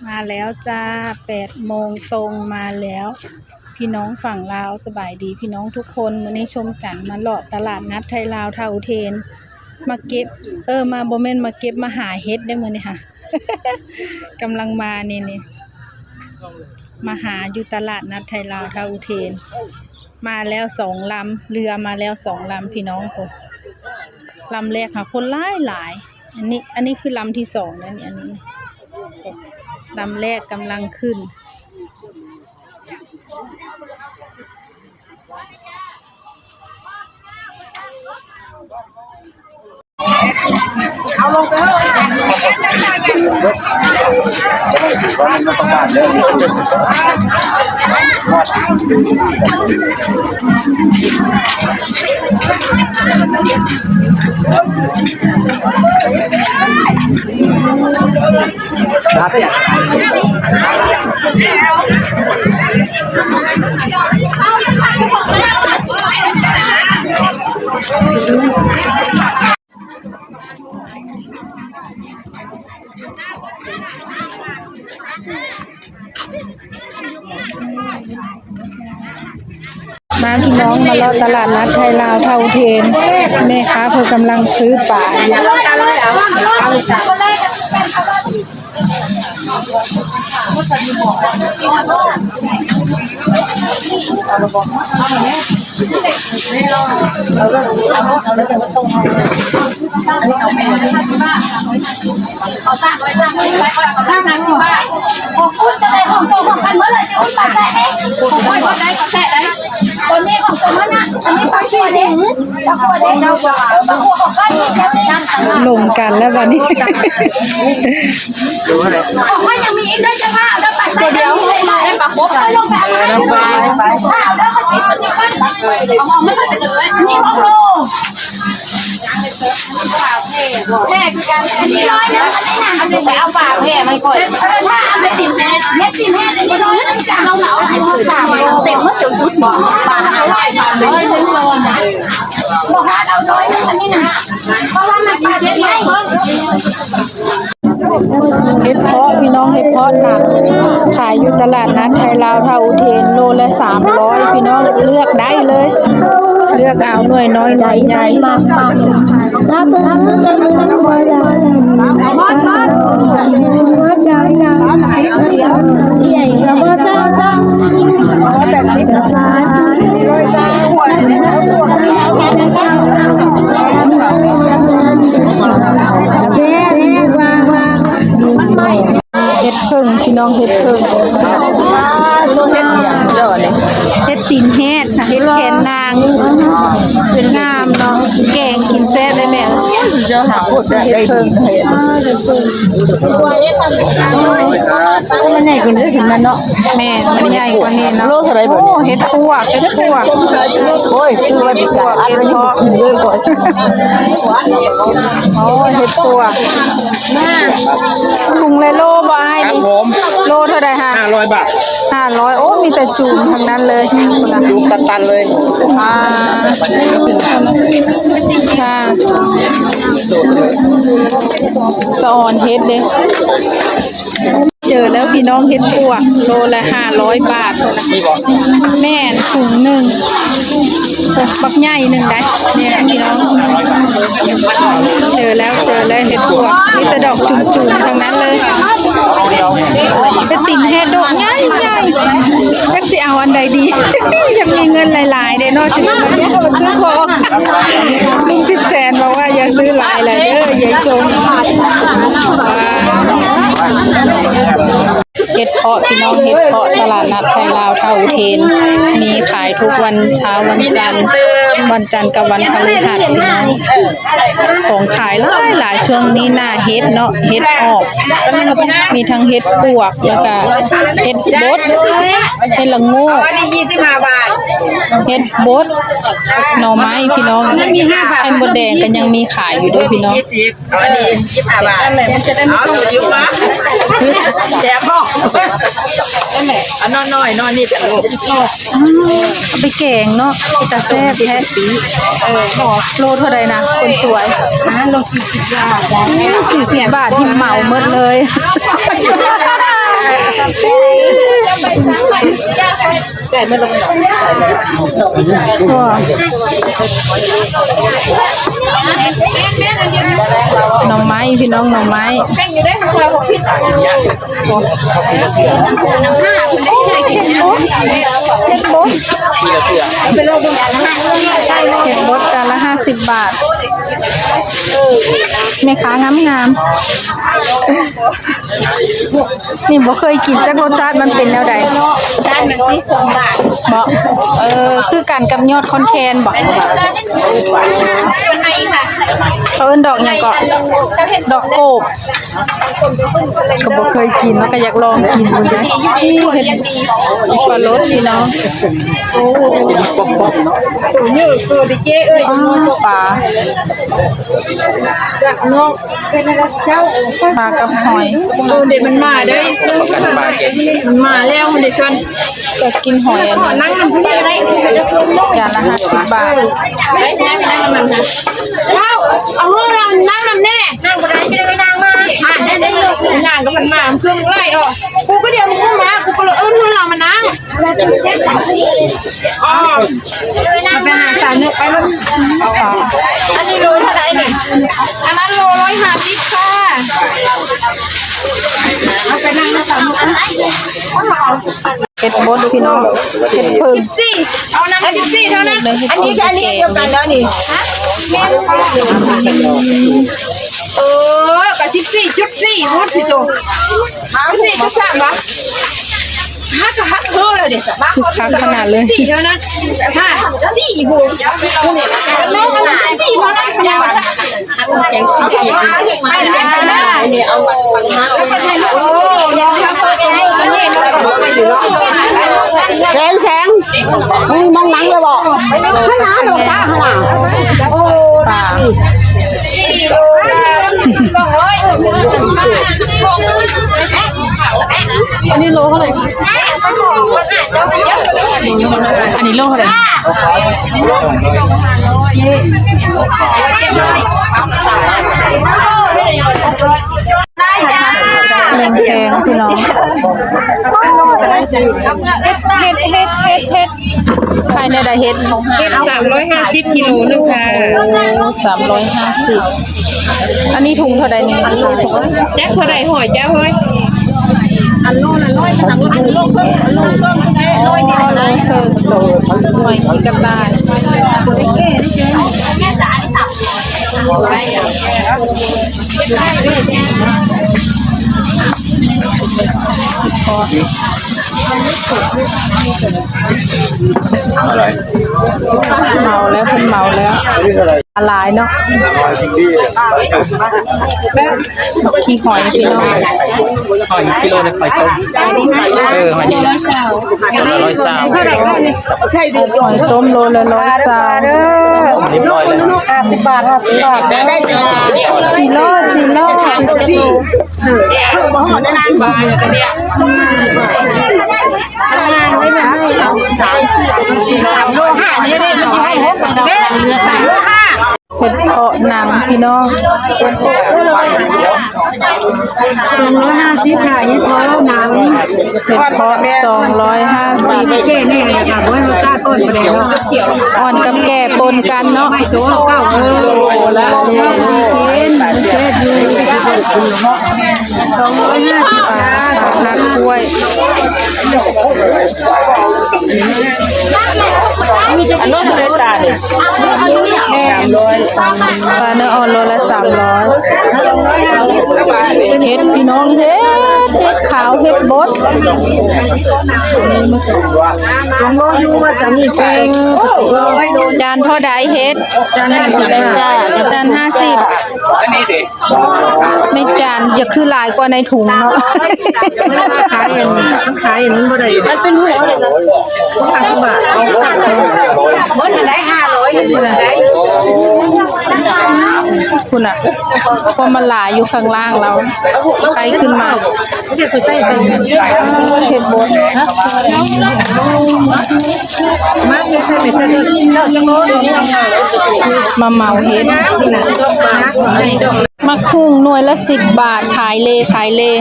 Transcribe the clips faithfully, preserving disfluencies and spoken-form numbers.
มาแล้วจ้า แปดโมงตรงมาแล้ว พี่น้องฝั่งลาวสบายดีพี่น้องทุกคน มื้อนี้ชมจันทร์มาเลาะตลาดนัดไทยลาวท่าอุเทน มาเก็บ เออ มาบ่แม่นมาเก็บ มาหาเห็ดได้มื้อนี้ค่ะ กำลังมานี่นี่ มาหาอยู่ตลาดนัดไทยลาวท่าอุเทน มาแล้วสองลำ เรือมาแล้วสองลำพี่น้อง โอ้ ลำแรกค่ะ คนหลายหลาย อันนี้ อันนี้คือลำที่สองนะนี่ อันนี้ ลำแรกกำลังขึ้น เอาลงไปเถอะ มาพี่น้องมาเลาะตลาดนัดไทยลาวท่าอุเทน แม่ค้าเพิ่นกำลังซื้อปลาอยู่ เอาสามร้อยสามสิบบาท เอาสามร้อยสามสิบบาท ของคุณจะได้ของโตของพันเมื่อไหร่ที่คุณปาแซะเอง ของคุณก็ได้ก็แซะได้ ตัวนี้ของตัวนั้นน่ะ อันนี้ปลาขวดเอง ปลาขวดเอง เออ ปลาขวดของพันนี่จะไม่ได้ ลงกันแล้ววันนี้ ของพันยังมีอีกได้จะว่าเอาได้ปลาแซะ ตัวเดียว ได้ปลาครบ เอาลงไปเอามาให้ เอาได้คนนี้คนนี้คนนี้ เอาออกไม่ค่อยเป็นเลย นี่หกโล แม่คือกัน อันนี้ร้อยนะ อันนี้ไปเอาปากแม่มันก่อน ถ้าเอาไปติ่มแม่ เม็ดติ่มแม่ อันนี้ร้อยนะ จะเอาเหลาหลายคน ปากเต็มเมื่อจนสุดหมอ ปากเอาไว้ปากเลย บอกว่าเอาร้อยนะ อันนี้นะ เพราะว่ามันปากเยอะไง เห็ดเผาะพี่น้อง เห็ดเผาะหนัก ขายอยู่ตลาดนัดไทยลาวท่าอุเทน โลละสามร้อย พี่น้องเลือกได้เลย เลือกเอาหน่วยน้อยหน่วยใหญ่ เห็ดเผิ่งพี่น้อง เห็ดเผิ่ง เห็ดตีนแฮดค่ะ เห็ดแขนนาง งามเนาะ แกงกินแซ่บได้แม่ เจ้าหาพูดได้ เห็ดเผิ่ง มันใหญ่กว่านี้ถึงมันเนาะ แม่ มันใหญ่กว่านี้เนาะ โลเท่าไหร่บัดนี้ โอ้ เห็ดปวก เห็ดปวก โอ้ย ซื้อไว้ดีกว่า อันนี้กินเยอะกว่า โอ้ เห็ดปวก ถุงละโลบ่อ้าย ครับ นี่ ผม โลเท่าใดฮะ ห้าร้อยบาท ห้าร้อย โอ้ มีแต่จูมทั้งนั้นเลย จูมตันๆเลย อ่า ค่ะ สะออนเห็ดเด้ เจอแล้วพี่น้อง เห็ดปวก โลละห้าร้อยบาท นี่บ่ แม่น ถุงหนึ่ง บักใหญ่หนึ่งได้ เนี่ยพี่น้อง เจอแล้ว เจอแล้ว เห็ดปวก มีแต่ดอกจุ่มๆ ทั้งนั้นเลย เป็นติ่นแฮดดอกใหญ่ใหญ่ จักสิเอาอันใดดี อยากมีเงินหลายๆ เด้เนาะ สิซื้อพอ ลุงสิบแสนบอกว่าอย่าซื้อหลายเลยเด้อ ยายชม เห็ดเผาะพี่น้อง เห็ดเผาะตลาดนัดไทยลาวท่าอุเทน มีขายทุกวันเช้าวันจันทร์ วันจันทร์กับวันพฤหัสพี่น้อง ของขายหลายหลาย ช่วงนี้หน้าเห็ดเนาะ เห็ดออก มีทั้งเห็ดปวก แล้วก็เห็ดบด เห็ดละโงก อันนี้ยี่สิบห้าบาท เห็ดบด หน่อไม้พี่น้อง ไข่มดแดงก็ยังมีขายอยู่เด้อพี่น้อง ยี่สิบ อันนี้ยี่สิบห้าบาท เอาอยู่ปะ แจกพ่อ อันน้อยๆ น้อยนี่เป็นโล เอาไปแกงเนาะ จะแซ่บแท้ เออ โลเท่าใดนะ คนสวย อ่า โลสี่สิบบาทจ้ะ สี่สิบบาทที่เหมาหมดเลย หน่อไม้พี่น้อง หน่อไม้ เห็ดบด เห็ดบดจานละห้าสิบบาท แม่ค้างามงาม นี่บ่เคยกินจักรสชาติมันเป็นแนวใด ด้านมันสิขมหวาน บ่ เออ คือกันกับยอดคอนแคนบ่ เป็นไงคะ เขาเอิ้นดอกหยังเกาะ ดอกโกบ ก็บ่เคยกิน แล้วก็อยากลองกินเหมือนกัน นี่เห็ดปลาลดพี่น้อง โอ้ ตัวนี้คือดิเจ้เอ้ย อ้าว ปลา จากนอก ปลากับหอย เออ เดี๋ยวมันมาเด้อ มันมาแล้ว เดี๋ยวชวน อยากกินหอยอันนี้ นั่งนำผู้ใหญ่ได้ จานละห้าสิบบาท ได้ไหมนั่งนำมันนะ เอ้า เอาเฮือเรานั่งนำแน่ นั่งบ่ได้ จะได้ไปนั่งมา อ่ะ ได้ ได้ นั่งกับมันมา เครื่องไล่ออก กูก็เดี๋ยวมึงมา กูก็เลยเอิ้นเฮือเรามานั่ง อ๋อ เอาไปหาสาวนุกไปลูก อันนี้โลเท่าไหร่นี่ อันนั้นโลร้อยห้าสิบค่ะ เอาไปนั่งนะสาวนุกนะ เห็ดบดพี่น้อง เห็ดเพิ่ง สิบสี่ เอาน้ำสิบสี่เท่านั้น อันนี้กับอันนี้เดียวกันแล้วนี่ ฮะ แม่นค่ะ เออ กับสิบสี่จุดสี่ พูดผิดตัว สิบสี่จุดสามวะ ฮักก็ฮักเธอเลยเดี๋ยว คึกคักขนาดเลย สี่เท่านั้น ห้า สี่บวก น้องเอาสิบสี่เท่านั้น แสง แสง มึงมองหนังเลยบอก ขนาดดอกตาขนาด โอ้ ปลา อันนี้โลเท่าไหร่ อันนี้โลเท่าไหร่ แพงๆ พี่น้อง เห็ด เห็ด เห็ด เห็ด ขายในใดเห็ด เห็ดสามร้อยห้าสิบกิโลนึงค่ะ โอ้ สามร้อยห้าสิบ อันนี้ถุงเท่าใดนี่ แจ็คเท่าใดหอยเจ้าเฮ้ย อันโลละร้อย อันโลเพิ่ม อันโลเพิ่ม ร้อยเดียว ร้อยเพิ่ม หอยที่กระต่าย อะไร เมาแล้ว เพิ่นเมาแล้ว หลายเนาะ ขี้หอยพี่น้อง หอยกิโลละร้อยสาม เออ หอยนี่ โลละร้อยสาม หอยต้มโลละร้อยสาม เรียบร้อยเลย ห้าสิบบาท ห้าสิบบาท ได้จ้า จิโร่ จิโร่ เห็ดเพาะหนังพี่น้อง สองร้อยห้าสิบค่ะ เห็ดเพาะหนัง เห็ดเพาะสองร้อยห้าสิบ แก่แน่เลยค่ะ บ่ให้รสชาติอ่อนไปแล้ว อ่อนกับแก่ปนกันเนาะ ไม่โตเก่า เออ กิน มันแซ่บอยู่ สองร้อยห้าสิบ อ่า ผักกล้วย อันนั้นคือตาเนี่ย ปลาเนื้ออ่อนโลละสามร้อย ปลา เห็ดพี่น้อง เห็ด เห็ดขาว เห็ดบด ลองรออยู่ว่าจะมีแป้ง จานเท่าใดเห็ด จานห้าสิบ จ้า จานห้าสิบ ในจานอย่าคือหลายกว่าในถุงเนาะ ขายอันนี้ ขายอันนี้บ่ได้ มันเป็นหัวเลยนะ ห้าสิบบาท มันได้ห้าร้อย คุณน่ะ พวกมันหลายอยู่ข้างล่างเรา ใครขึ้นมา เห็ดบด มาเหมาเห็ด มาคุงหน่วยละสิบบาท ขายเลย ขายเลย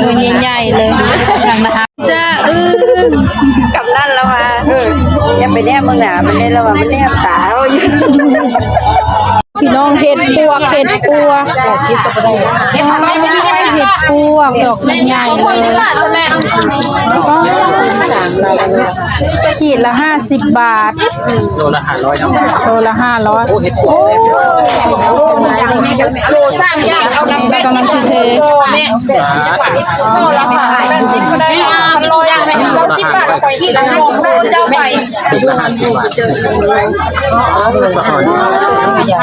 หน่วยใหญ่ๆเลย จ้า เออ กำนันแล้วว่า เออ อย่าไปแนบมึงหนามันได้แล้วว่ามันแนบตาเอาอยู่ พี่น้อง เห็ดปวก เห็ดปวก เห็ดปวก ดอกใหญ่ๆเลย ขีดละห้าสิบบาท โลละห้าร้อย โลละห้าร้อย โอ้ เห็ดปวก โอ้ โลสามอย่าง เอาน้ำแป้ง กำลังสิเท แม่ โลละแปดสิบก็ได้ ร้อย เก้าสิบบาท เอาไปขีดละห้าสิบ เจ้าไป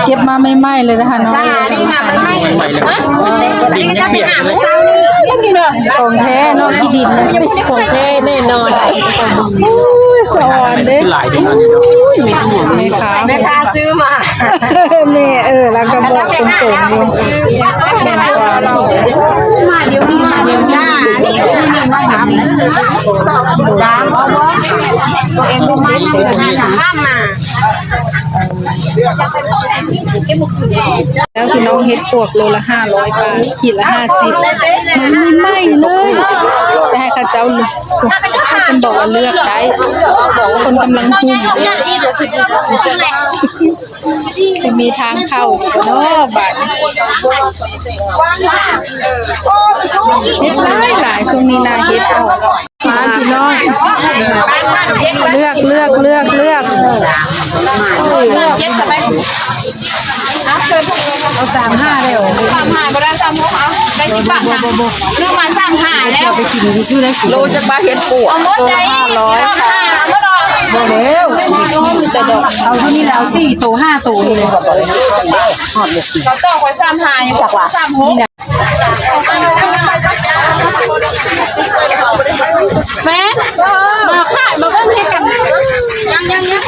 เก็บมาใหม่ๆเลยนะคะเนาะ จ้า นี่ค่ะ ใหม่ๆ ฮะ ดินยังเปียกอยู่เลย ของแท้เนาะ ขี้ดินนะ ของแท้แน่นอน อุ้ย สะออนเด้ หลายเดือนแล้วเนาะ แม่ค้า แม่ค้าซื้อมา แม่ เออ แล้วก็บอกตรงๆอยู่ แม่ค้า มาเดี๋ยวนี้ มาเดี๋ยวนี้ จ้า นี่ นี่ นี่ มาถาม ถามมา แล้วพี่น้อง เห็ดปวกโลละห้าร้อยบาท ขีดละห้าสิบ มันใหม่ๆเลย จะให้เขาเจ้า คนบอกว่าเลือกได้ คนกำลังhunm สิมีทางเข้าเนาะบาด เห็ดหลายหลาย ช่วงนี้นาเห็ดออก มาพี่น้อง เลือก เลือก เลือก เลือก เอาสามห้าเลยเหรอ สามห้าบ่ได้ สามหก เอา ได้สิบบาทนะ ซื้อมาสามห้าแล้ว ไปกินอยู่ที่ไหน โลจักบาท เห็ดปวก เอาหมดเลย ห้าร้อย เอาหมดเลย บ่แล้ว เอาที่นี่แล้ว สี่ตัว ห้าตัวนี่เลย เขาต่อคอยสามห้า ยังบอกว่าสามหก แม่ มาค่ะ มาเบิ่งให้กัน ยัง ยัง ยัง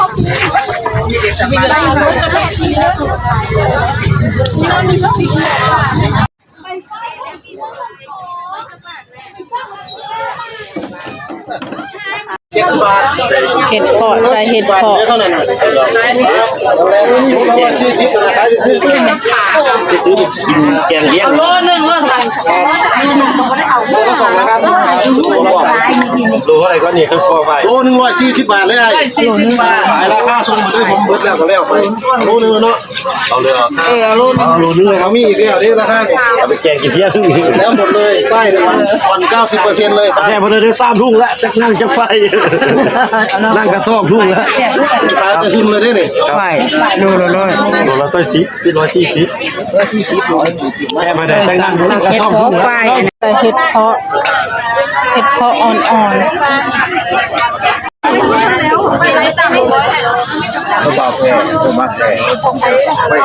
เห็ดเผาะจ้ะ เห็ดเผาะ เท่านั้นน่ะ ขายนี่ร้อยสี่สิบนะ ขายซื้อ ซื้อกินแกงเลี้ยง โลหนึ่ง โลเท่าไหร่ โลละสองร้อยห้าสิบ โลเท่าไหร่ก็นี่คือพอไป โลหนึ่งร้อยสี่สิบบาทเลยไอ้ ร้อยสี่สิบบาท ขายราคาส่งหมดเลย ผมเบิดแล้วก็แล้วไป โลหนึ่งเนาะ เอาเลยเหรอ เออ เอาโลหนึ่ง เอาโลหนึ่งเลยครับ มีอีกแล้วเด้ราคาเนี่ย เอาไปแกงกินเที่ยง แล้วหมดเลย ป้ายเนี่ยมันผ่อนเก้าสิบเปอร์เซ็นต์เลย ป้าย แกงหมดเลย ได้สามถุงละ จักนั่งจักไฟ นั่งกระสอบถุงละ ขายแต่ถุงเลยเด้เนี่ย ไป โลละร้อย โลละร้อยสี่สิบ ร้อยสี่สิบ แกงไปได้ จักนั่ง นั่งกระสอบถุงละ แต่เห็ดเผาะ เห็ดเผาะอ่อนๆ เขาบอกแพงเขามักแพงไม่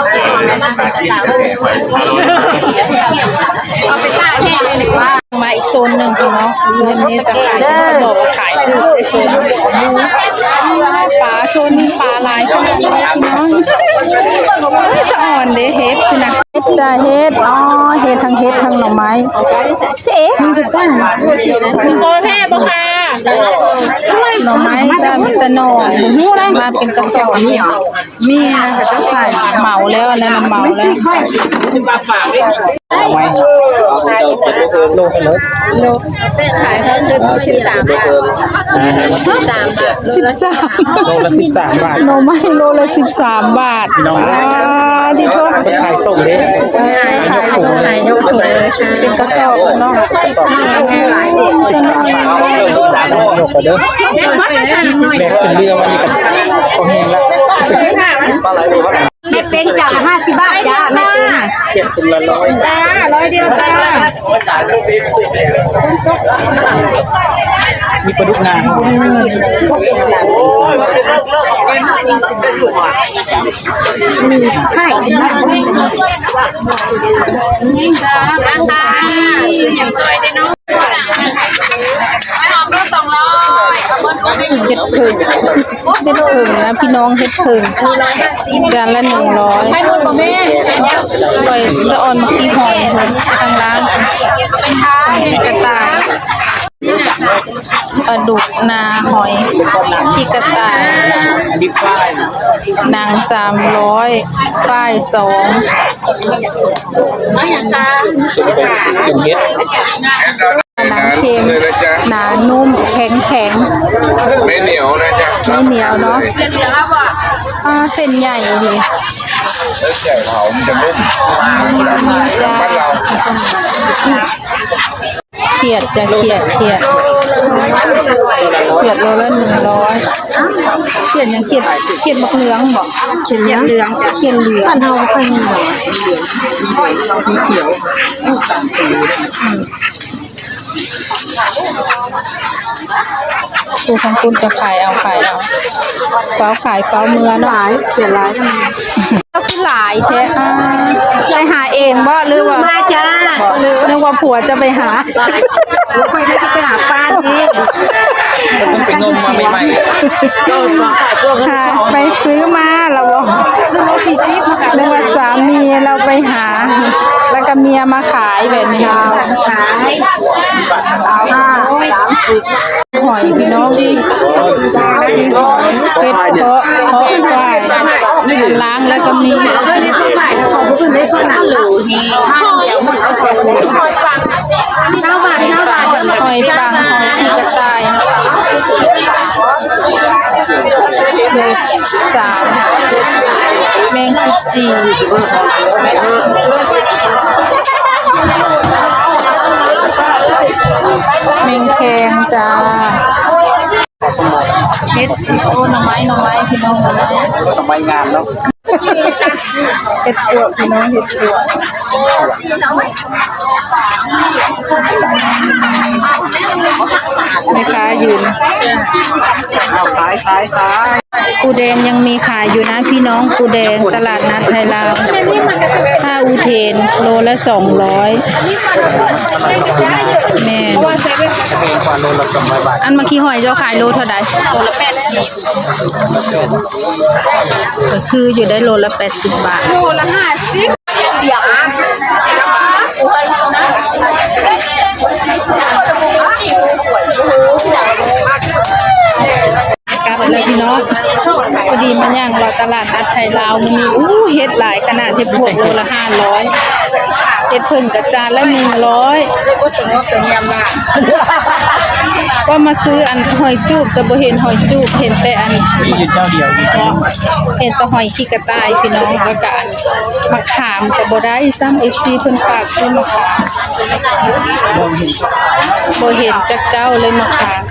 เอาไปตากแห้งเลยดีกว่า มาอีกโซนหนึ่งค่ะเนาะ โซนนี้จะขาย เขาบอกว่าขายถูกในโซนนี้ ปลาโซนนี้ปลาหลายขนาดนี้พี่น้อง สะออนเด้เห็ดนะ เห็ดจ้ะเห็ด อ๋อ เห็ดทั้งเห็ดทั้งหน่อไม้ เจ๊ โอเคบ่ค่ะ หน่อไม้จ้ะ มีแต่หน่อ มาเป็นกระสอบ มีนะ เขาจะใส่ เหมาแล้ว อันนั้นน่ะเหมาแล้ว เอาไว้ โลไปเลย โล ขายเท่าไหร่ สิบสามบาท สิบสาม โลละสิบสามบาท หน่อไม้โลละสิบสามบาท น้อง อ่า ที่พวก ขายส่งเด้ ขาย ขายส่ง ขายยกถุงเลยค่ะ เป็นกระสอบเนาะ ยกกระเด้อ แบกเป็นเรือวันนี้กัน เขาแห้งแล้ว แม่เป้งจ้ะ ห้าสิบบาทจ้า แม่เป้ง เจ็ดคนละร้อย จ้า ร้อยเดียวจ้า มีปลาดุกนา มีไข่ นี่จ้า ราคาอย่างซอยเด้อเนาะ หอมก็สองร้อย เอาบนก็มี สูตรเห็ดเผิง เห็ดเผิงนะพี่น้อง เห็ดเผิง จานละหนึ่งร้อย ไปหมดบ่แม่ ซอยสะออน ขี้หอย ทางร้าน ขี้กระต่าย ปลาดุกนา หอย ขี้กระต่าย อันนี้ฝ้าย หนังสามร้อย ฝ้ายสอง เอาอย่างคะ กินเห็ด หนังเค็ม หนานุ่ม แข็งแข็ง ไม่เหนียวนะจ๊ะ ไม่เหนียวเนาะ อ่า เส้นใหญ่ดี เส้นใหญ่เผามันจะนุ่ม จ้า บ้านเรา เขียดจ้ะ เขียด เขียด เขียดโลละหนึ่งร้อย เขียดหยัง เขียด เขียดบักเหลืองบ่ เขียดเหลือง เขียดเหลืองจ้ะ เขียดเหลือง บ้านเฮาบ่ค่อยมีหรอก สีเขียว ลูกตาลสี อืม ผู้ทางคุณก็ขายเอา ขายเอา ฟ้าวขายฟ้าวเมือเนาะ หลาย เสียหลายจัง ก็คือหลายแท้ อ่า ไปหาเองบ่ หรือว่า มาจ้า นึกว่าผัวจะไปหา ผัวไปแล้วจะไปหาป้านี่ ต้องไปงมมาใหม่ๆ หา ไปซื้อมาแล้วบ่ ซื้อโลสี่สิบมาค่ะ นึกว่าสามีเราไปหา แล้วก็เมียมาขายแบบนี้ ขาย สามสิบ หอยพี่น้อง มีหอย เห็ดเพาะ เพาะฝ้าย ล้างแล้วก็มี หอยปัง หอยขี้กระต่าย สาม แมงสิบจี แมงแคงจ้า เห็ด โอ้ หน่อไม้ หน่อไม้ พี่น้อง หน่อไม้ หน่อไม้งามเนาะ เห็ดปวก พี่น้อง เห็ดปวก แม่ค้ายืน เอาขาย ขาย ขาย ปูแดงยังมีขายอยู่นะพี่น้อง ปูแดงตลาดนัดไทยลาว ผ้าอูเทน โลละสองร้อย แม่น อันเมื่อกี้หอยเจ้าขายโลเท่าใด โลละแปดสิบ ก็คืออยู่ได้โลละแปดสิบบาท โลละห้าสิบ เดี๋ยว กลับเลยพี่น้อง พอดีมาย่างเลาะตลาดนัดไทยลาวมื้อนี้ อู้ เห็ดหลายขนาด เห็ดปวกโลละห้าร้อย เห็ดเผิงกะจานละหนึ่งร้อย ก็มาซื้ออันหอยจูบ แต่บ่เห็นหอยจูบ เห็นแต่อัน มีอยู่เจ้าเดียว เห็นแต่หอยขี้กระต่ายพี่น้อง แล้วก็อันมะขามก็บ่ได้ซ้ำ เอฟซี เพิ่นฝากซื้อมะขาม บ่เห็นจักเจ้าเลยมะขาม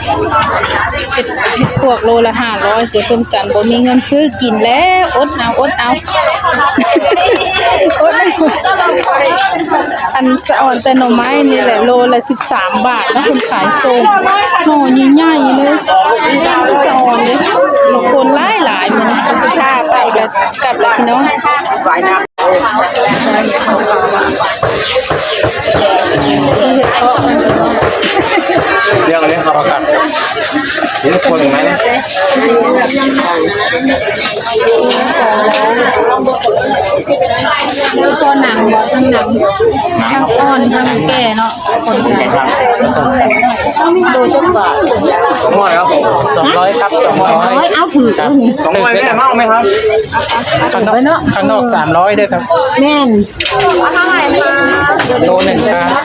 เห็ด เห็ดปวกโลละห้าร้อย เสียส้มจันทร์บ่มีเงินซื้อกินแล้ว อดเอา อดเอา อดเอา อันสะออนแต่หน่อไม้นี่แหละ โลละสิบสามบาทนะ คนขายส่ง หน่อใหญ่ๆเลย สะออนเลย บางคนหลายๆ มันก็สิพาไปแบบกลับแล้วพี่น้อง เรื่องเรื่องเขาประกาศ เดี๋ยวคนไหม ตัวหนังบ่ ทั้งหนัง ทั้งอ่อน ทั้งแก่เนาะ คนขาย ครับ ผสมกัน โลจักบาท สองร้อยครับผม สองร้อย เอาผืน ครับ สองร้อย แม่เมาไหมครับ ข้างนอก ข้างนอก สามร้อยด้วยครับ แม่น โลหนึ่งครับ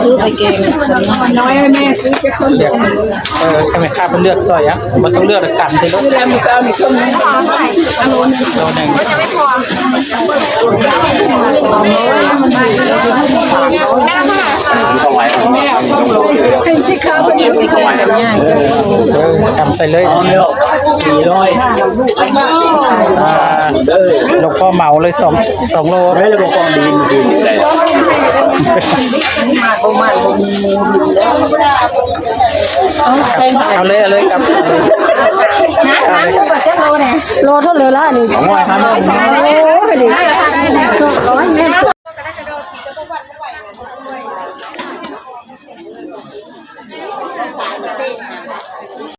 ซื้อไปแกง เดี๋ยว เออ ทำไมข้าเพิ่นเลือกซอยอ่ะ มันต้องเลือกกันสิลูก โลหนึ่ง ถวาย เออ กำใส่เลย สี่ร้อย อ่า หลวงพ่อเหมาเลยสอง สองโล ไม่แล้วบอกกองดีมันดีอยู่ไหน เอาเลย เอาเลยครับ นะ โลเท่าไหร่ละนี่ สองร้อยครับ